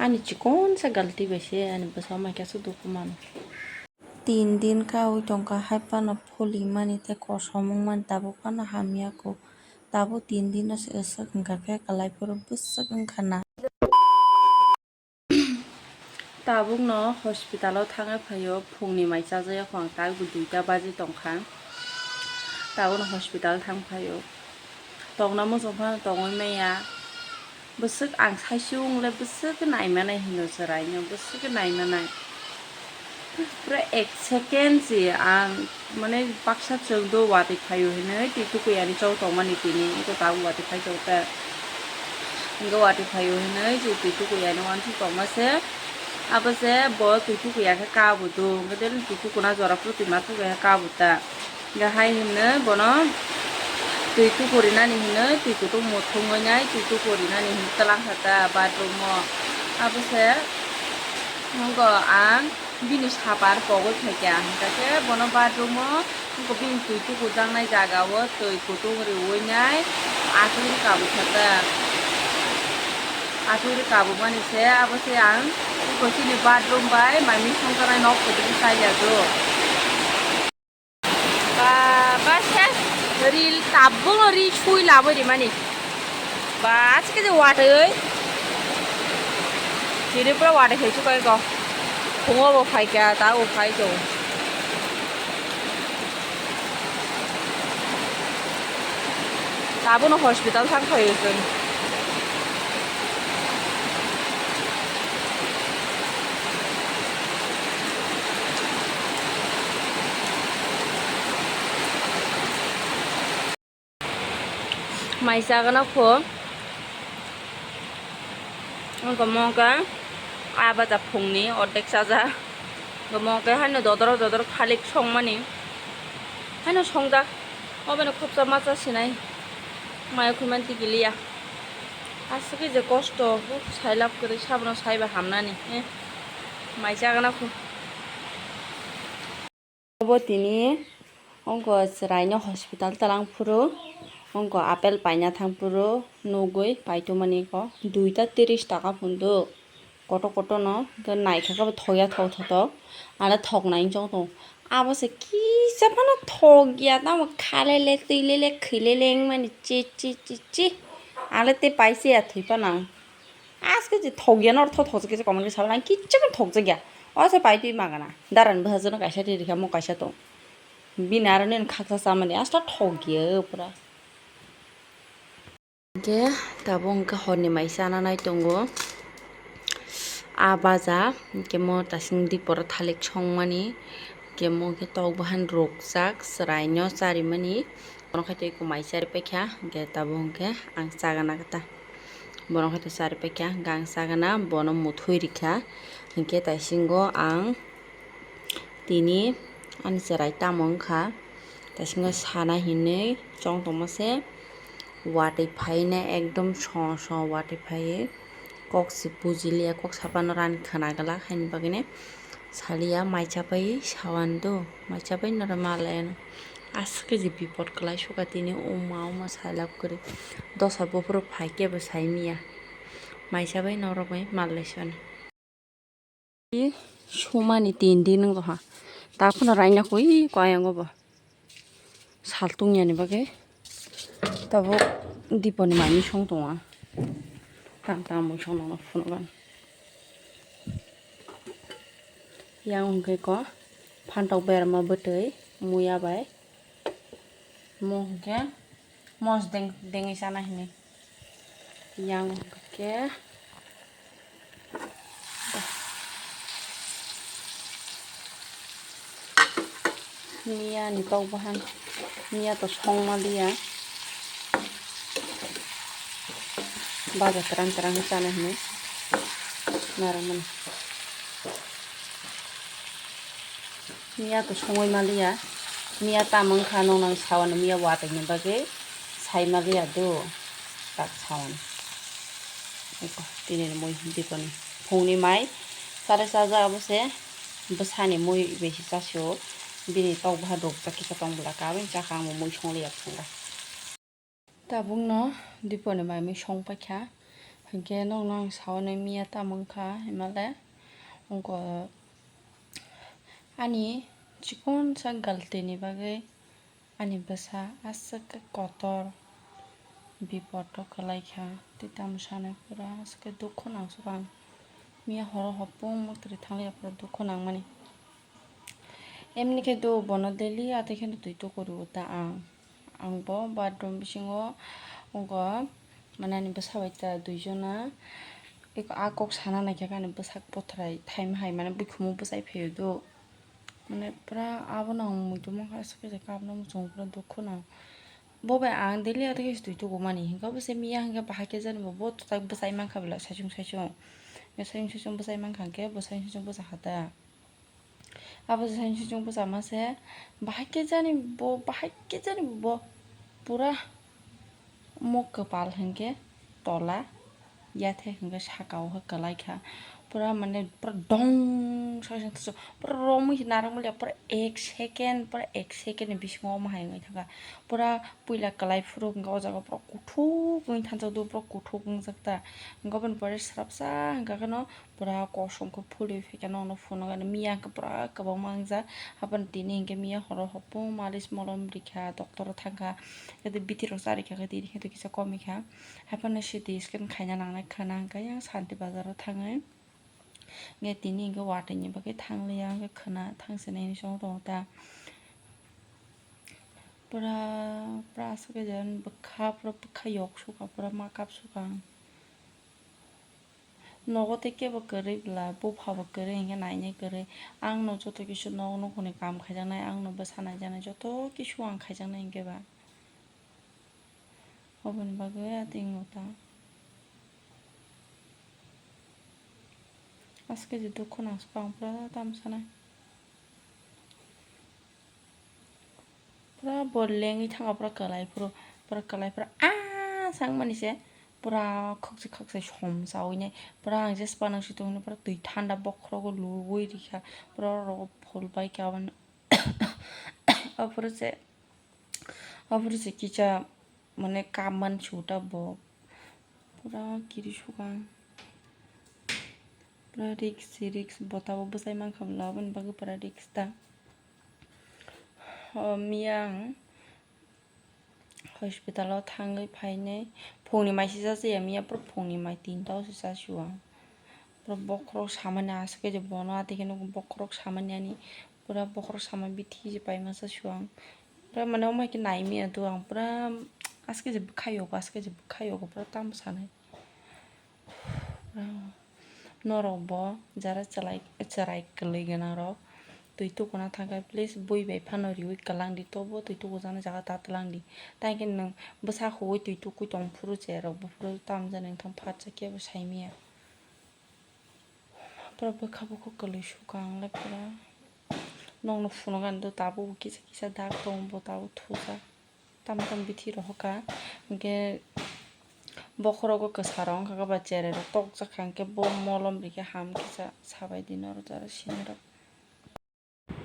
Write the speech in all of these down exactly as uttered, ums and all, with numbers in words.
Ani chikon sa galti bai se ani bwsa mai khe aswk dukhu mano. Tin din kaui tongkha hai phano phuli mani tei kosom wng mani, tabuk phano hamya kho. Tabuk tin dino se aswk wngkha khe kwlai phuru bwswk wngkha na. Tabukno hospital o thangwi phaio, phungni mai chajak ya kho ang, tabuk duita baji tongkha. Tabukno hospital thang phaio, tongna muchung phano tongwi maya. Bwswk ang saichung le bwswk naimanai hino chwraino, bwswk naimanai. Pura ek second se ang mane baksa chwng do watwi phaio hinwi twi tukuyani chong tongmani tini, eko tabuk watwi phai tongo ta. Hwnkhe watwi phaio hinwi je twi tukuyani uansuk tongma se. Abo se bo twi tukuya khe kabo do, hwnkhe tei twi tukuna jora phuru twi ma tukuya khe kabo ta. Hwnkhe hai hinwi bono twi tukurinani hinwi twi kutung muthungwi nai twi tukurinani hinwi twlang kha ta bathroom o. Abo se nokho ang bini sapar pogwi phaikha, hwnkhe bono bathroom o bini twi tukujaknai jaga o twi kutung riwi nai aswk rwkabu kha ta. Aswk rwkabu mani se abo se ang chini bathroom bai mai mui songjaknai nok kwtwi chaya do. Ba, ba, ses ril tabuk no ri sui labo ri mani. Ba, aske je watwi. Tini pura watwi khai chukai go. Phungo bo phai kya, ta bo phai jo. Tabuk no hospital thang phai chwng. Mai chagana kho. Wngkha mongkha a baja phungni ordek chaja. Wngkha mongkha haino dodoro dodoro thalik songmani. Haino songjak. Oboni khopsa macha sinai. Mai khumani tikiliya. Aswk je kosto. Sailab kwrwi sabono saiba hamnani. Eh. Mai chagana kho. Obo tini wngkha chwraino hospital twlang phuru wngkha apple paina thang phuru nugwi paitomani kho duita tris taka phundu kotor kotor no hwnkhe naikha khe bo thokya thok thok thok ale thoknai wng chong tongo abo se kisa phano thokya tamo khalele twilele khwilele wngmani chi chi chi chi ale tei paisa ya thwi phano ang. Aske je thokya nor tho thokjak kisa komon kisa sabai ang kichcha khe thokjak ya. O se pai twi magana. Daran bwsajwk no kaisa twi rikha mo kaisa tong. Bini aro nini khaksa chamani asta thokya pura. Hwnkhe tabuk hwnkhe horni mai chana nai tongo. A baja hwnkhe mo tasing diporo thalik songmani. Hwnkhe mo khe tok bahan rukjak chwraino charimani. Bono khaito eko mai chari paikha, hwnkhe tabuk hwnkhe ang chagana khe ta. Bono khaito chari paikha, hwnkhe ang chagana, bono muthwi rikha. Hwnkhe taisingo ang tini ani chwrai tamo wngkha, taisingo sana hinwi chong tongma se, watwi phaina ekdom so so watwi phaiwi. Kok se bujiliya, kok saphano rani khwna glak, haini bagwino saliya, mai chapai sawan do, mai chapai noro malaya no. Aswk khe je bipot kwlai sukha tini, oma oma sailab kwrwi. Dosa buphuru phai kebo saimiya, mai chapai norok bai mal lai sani. Sumani tin din wngkha, ta phano raina koi koi ang obo. Sal tungya ni bagwi tabuk diponi manwi song tongo. Tam tam mui song nokno phunukgo. Yang hwnkhe ko phantok berma bwtwi muya bai. Mo hwnkhe mos deng dengwi chana hini. Yang hwnkhe Miya ni tok bahan, miya to song ma liya. Baja terang terang khe chana hinwi narwkmani. Miya to songwi ma liya, miya tamo wngkha noknang sawano miya watwi ni bagwi sai ma liya do tak sawano. Eko tini ni mui diponi phungni mai chare chajak abo se. Bwsani mui bai se chasio, bini tok bahan rukjak kisa tong bwla ka, aboni chakha ang bo mui song liya phunga. Tabukno diponi mai mui song paikha, Hinkhe nokno ang saui miya tamo wngkha himale, wngkha ani chikonsa galtini bagwi ani bwsa aswk khe kotor bipodo kwlaikha, tei tamo sanai pura aswk khe dukhu nangsukha ang. Miya horo hopung mwtwrwi thangliya pura dukhu nangmani. Emni khe do bono daily atwi kheno twi tuku rwo ta ang. Ang bo bathroom bisingo wngkha, mane ani bwsa bai ta duijona. Eko a kok sana naikha khe ani bwsak bothrai thaima hai mane buikhumu bwsai phaio do. Mane pura abono ang muitu mankha, aswk khe je kapno muchungo pura dukhu no. Bo bai ang daily atwi khe twi tuku mani hinkhe bo se miya hinkhe bahai khe jani bo, bo tak bwsai mankha bwla saichung saichung. Saichung saichung bwsai mankha hinkhe bo saichung saichung bwsa kha ta. Abo se saichung saichung bwsa ma se bahai khe jani bo, bahai khe jani bo pura mo kwpal hinkhe tola yathe hinkhe saka o khe kwlaikha. Pura mane pura dong saichung saichung pura romwi se narwkmani pura ek second, pura ek second ni bisingo omo hai wngwi thangkha. Pura puila kwlai phuru hinkhe o jaga pura kuthuk wngwi thansa do, pura kuthuk wngjak ta. Hinkhe oboni pore swrapsa hinkha kheno pura kosom khe phulwi phaikha nokno phunukha, miya hinkhe pura kwbangma wngjak. Haphano tini hinkhe miya horo hopung malis molom rikha, doctor o thangkha, khe bithi rok charikha khe tini khe kisa komikha. Haphano C T scan khaina nangnai khwna hinkhe yang Santi Bazar o thangwi. Hinkhe tini hinkhe watwi ni bagwi thangliya, hinkhe khwna thangsinai hinwi chong tongo ta. Pura, pura aswk khe je bwkha, pura bwkha yok sukha, pura makap sukha ang. Nogo tei kebo kwrwi bwla, bupha bo kwrwi, hinkhe nainai kwrwi. Ang no joto kisu nok nukhungni kaam khaijaknai, ang no bwsa naijaknai, joto kisu ang khaijaknai hinkhe ba. Oboni bagwi atwng o ta. Aswk khe je dukhu nangsukha ang pura tamo sanai. Pura bo lengwi thangkha, pura kwlai phuru, pura kwlai phuru, ah, sangmani se, pura khokse khokse som chawi nai, pura ang je spa nang si tongmani, pura twi thanda bokhorogo luwi rikha, pura oro phul bai khe aboni, aphuru se, aphuru se kisa, mane, kaam man suta bo, pura kiri sukha ang, pura risk se risk, bo tabuk bwsai mankha bwla, aboni bagwi pura risk ta. O miya ang hospital o thangwi phainai, phungni mai se chachaya miya, pura phungni mai tinta o se chasio ang. Pura bokhorok samani aswk khe je bono atwi kheno bokhorok samani ani, pura bokhorok sama bithi je paima chasio ang. Pura mane omo hai khe nai miya do ang, pura aswk khe je bwkha yogo, aswk khe je bwkha yogo, pura tamo sanai. Norok bo jara chwrai, chwrai kwlwi gwnang rok twi tukuna thangkha, please bui bai phano riui kwlangdi, tobo twi tukujaknai jaga ta twlangdi. Tei khe nwng bwsa huui twi tukui tong phuru cherok buphuru tamjani wngthang phatsa kebo saimaya. Pura bwkha bukhuk kwlwi sukha ang le pura. Nokno phunukani do tabuk kisa kisa dak tongo, bo tabuk thujak. Tamo tamo bithi rohorkha, hinkhe bokhorogo kwsa rok wngkha khe ba cherai rok tokjak kha, hinkhe bo molom rikhe ham kisa sabai di norok jara sinai rok.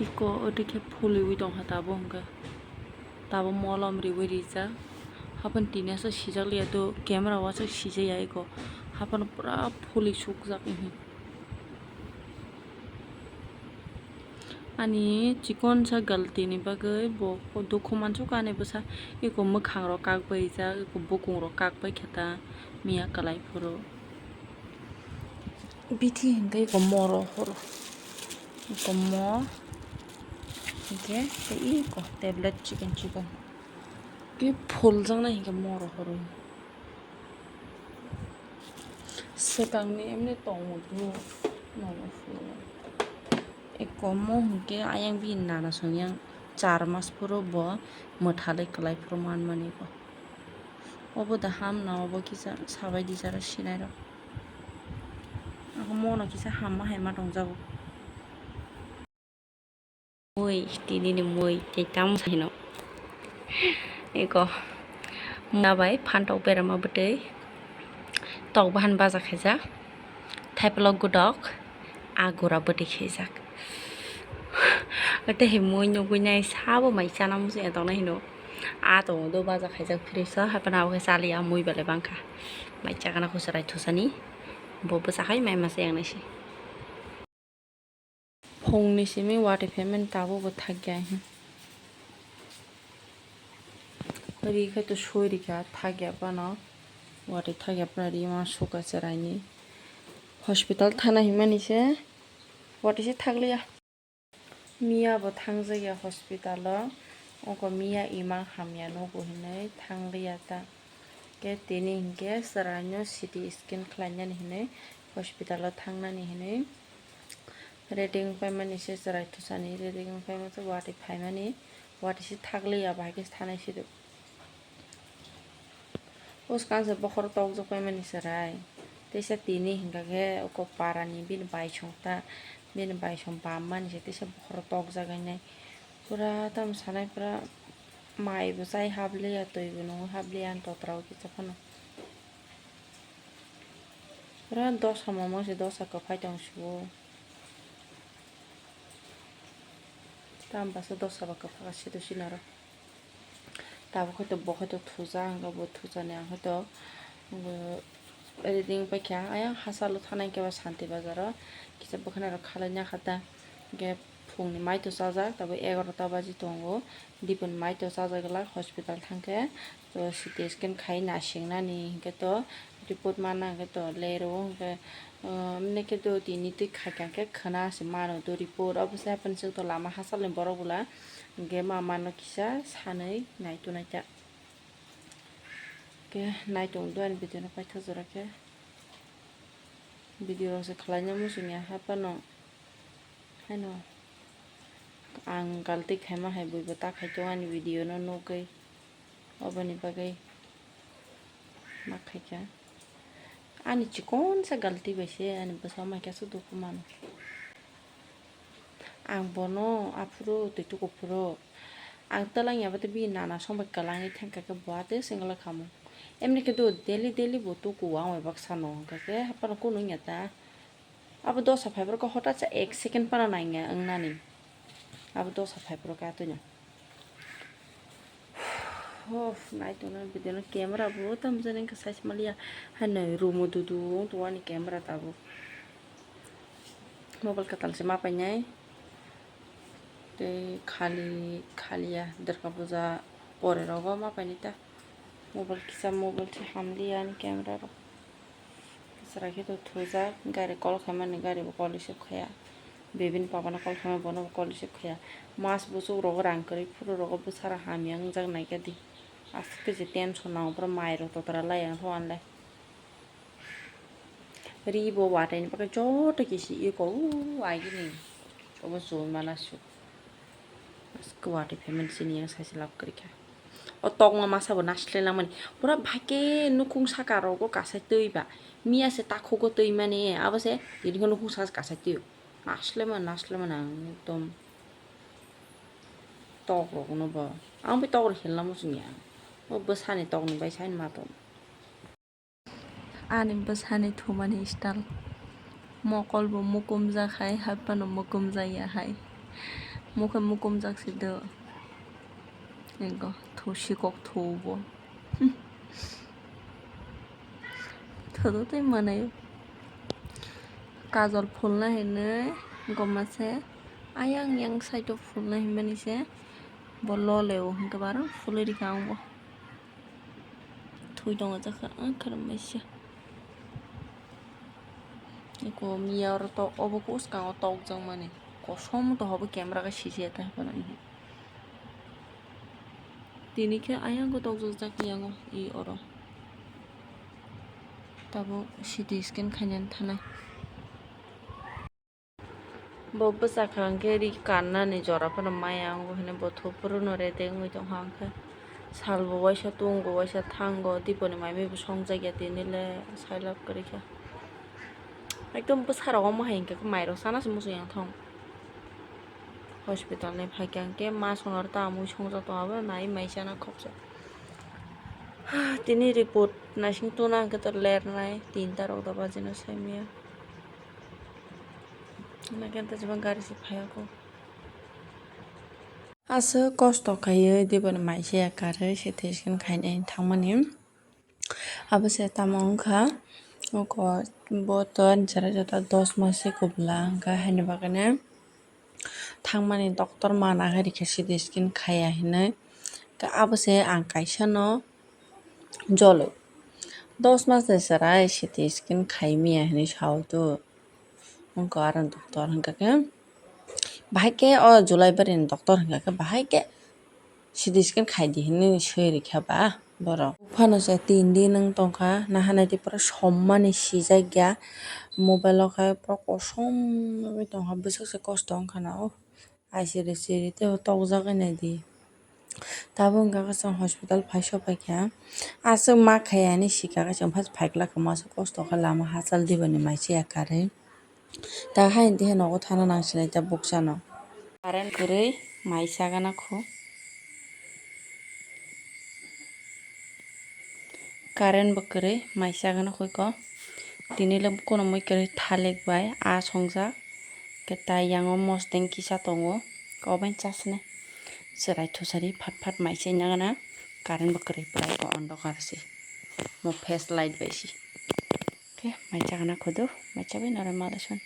Eko oti khe phulwi tongkha tabuk hinkhe, tabuk molom riui rijak. Haphano tini aswk sijak liya, to camera o aswk sijaya eko, haphano pura phulwi sukjak. Ani chikonsa galtini bagwi bo dukhu mansukha ani bwsa, eko mwkhangrok kakbaijak, eko bukungrok kakbai khe ta miya kwlai phuru. Bithi hinkhe eko mo rohor, eko mo hinkhe tei eko tablet chikon chikon khe phuljaknai hinkhe mo rohor. Swkangni emni tongmung phuru nono phuru. Eko mo hinkhe ayang bini nana song yang char mas phuru bo mwthalwi kwlai phuru manmani bo. Obo da hamna obo kisa sabai di jara sinai rok. Ako mono kisa hamma hai ma tongjago. Mui, tini ni mui, tei tamo sa hino. Eko, muna bai phantok berama bwtwi, tok bahan baja khaijak, thaipalok godok, agura bwtwi khaijak. Tei hai mui nugui nai sabo mai chana muchung ya tongna hino. A tongo do baja khaijak fridge o, haphano abo khe chaliya, mui belai bangkha. Mai chakana khusa rai thusani. Bo bwsa hai mai masa yang naisi. Phungni simi watwi phaimani tabuk bo thakya. Ri khai to soi rikha, thakya phano. Watwi thakya phano ri ma suka chwraini. Hospital thana himani se watwi se thakliya. Miya bo thangjakya hospital o, oko miya imang hamya nugo hinwi thangliya ta. Khe tini hinkhe chwraino C T scan khlainani hinwi hospital o thangnani hinwi reading paimani se chwrai thusani, reading paimani watwi phaimani, watwi se thakliya bahai khe thanai sido. Bwskang se bokhoro tokjak paimani chwrai. Teisa tini hinkha khe oko parani bini baisong ta, bini baisong bammani se teisa bokhoro tokjak hinwi. Pura tamo sanai pura mai bo chai habliya, twi bo nungwi habliya ani totra o kisa phano. Pura dosa momo se dosa kwphai tong sio. Tamo bwsa dosa ba kwpha ka sido sinaro. Tabuk hwnkhe bo hwnkhe thujak, hwnkhe bo thujani ang hwnkhe, reading paikha. Ayang hachalo thanai hwnkhe bo Santi Bazar o kisa bwkhwnai rok khalaina kha ta. Hwnkhe phungni mai to chajak, tabuk egarota baji tongo. Diponi mai to chajak glak, hospital thangkhe to C T scan khai nasingnani hwnkhe to report mana hwnkhe to lero hwnkhe, ah, mwnwi khe do tini twi khaikha khe khwna se mano do report. Obo se haphano chwng to lama hachal ni borok bwla hwnkhe ma mano kisa sanwi nai tonai ta. Khe nai tong do ani video no paithak jora khe video rok se khwlaina muchung ya haphano. Haino ang galti khaima hai buibo ta khai tongo ani video no nugwi, oboni bagwi ma khaikha. Ani chikonsa galti bai se ani bwsa mai khe aswk dukhu mano. Ang bono aphuru twi tuku phuru ang twlang ya bwtwi bini nana song bai kwlangwi thangkha khe bo atwi single khamung. Emni khe do daily daily bo tuku ang bai baksa no hwnkha khe haphano kunu wngya ta. Abo dosa phaibrokhe hothat sa ek second phano nangya wngnani. Abo dosa phaibrokhe atwino. Ho, nai tongna video no camera bo tamo jani wngkha size maliya. Haino rumo dudu wng tongo ani camera tabuk. Mobile kwtal se ma painai. Tei khali, khaliya Durga Puja pore rogo ma painai ta. Mobile kisa mobile se hamliya ani camera rok. Chwrai khe to thujak, gari call khaimani, gari bo call receive khaiya. Bebini papa no call khaimani, bono bo call receive khaiya. Mas buchuk rogo rang kwrwi phuru rogo bwsara hamya wngjak naikha di. Aswk khe je tension nango, pura mai rok totra lai ang tho anle. Ri bo watwi ni bagwi joto kisi eko, u agini obo chumana su. Aswk watwi phaimani chini yang saisi lab kwrwi kha. O tokma masa bo naisle langmani. Pura bhai khe nukhung saka rogo kasai twi ba. Miya se takhugo twi mani, abo se tini khe nukhung saka kasai twi. Naisle man, naisle man ang ekdom tok rok no bo. Ang bai tok rok hel lamo chwng ya. O bwsani tok ni bai sai ma tong. Ani bwsani thumani style. Mokol bo mukumjak hai, hai phano mukumjak ya hai. Mokhe mukumjak se do. Ego, thu sikok thu bo. Thodo tei manai. Kajol phulna hinwi goma se. Ayang yang side o phulna hinmani se. Bo lo leo hwnkhe barang phulwi rikha ang bo. Thwi tongo jakha, ah, khorang maisa. Eko miya oro tok, obo khe uskango tokjakmani. Kosom to hobo camera khe sisi ya ta phano. Tini khe ayang khe tokjak jak yango i oro. Tabuk C T scan khainani thanai. Bo bwsakha hwnkhe ri kannani jora phano maya wngo hwnwi bo thuphuru no rede wngwi tongkha hwnkhe. Salbo waisa tongo, waisa thango, diponi mai mui bo songjakya tini le sailab kwrwikha. Ekdom bwsarok omo hai hwnkhe mairok chana se muchung yang thong. Hospital ni phaikha hwnkhe ma songnaro ta mui songjak tongo, abo nai mai chana khoksa. Tini report naising tuna hwnkhe to lernai tinta rok da bajino saimaya. Hwnkhai ta jemon gari se phaiya kho. Aswk kosto khaiwi diboni maisaya karwi C T scan khainai thangmani. Abo se tamo wngkha, oko bo to ani chwrai joto dos mas se kubla, hwnkhe haini bagwi thangmani doctor mana khe rikha C T scan khaiya hinwi. Khe abo se ang kaisa no jolo dos mas ni chwrai C T scan khaimaya hinwi sao tu. Wngkha aro doctor hwnkha khe, bahai khe o July bari ni doctor hwnkha khe, bahai khe C T scan khaidi hinwi swi rikha ba borok. Phano se tin din wng tongkha, nahanai di pura sommani sijak ya, mobile o khe pura kosom wngwi tongkha, bwswk se kosto wngkha na o. Aisiri siri tei bo tokjagwi naidi. Tabuk hwnkha khe chwng hospital phai sopaikha. Aswk ma khaiya hinwi sikha khe chwng phai phaikhlakha, masa kosto khe lama hachal diboni maisaya karwi. Ta haini tei nogo thana nangsinai ta bukchano. Current kwrwi mai chagana khu. Current bo kwrwi mai chagana khuiko. Tini le kuno mui kwrwi thalik bai a songjak. Khe tai yango mosdeng kisa tongo. Oben chasne. Chwrai thusari phat phat mai se nagana. Current bo kwrwi prai ko ondokar se. Mo face light bai se. Khe mai chagana khudu. Mai chabai nara malason.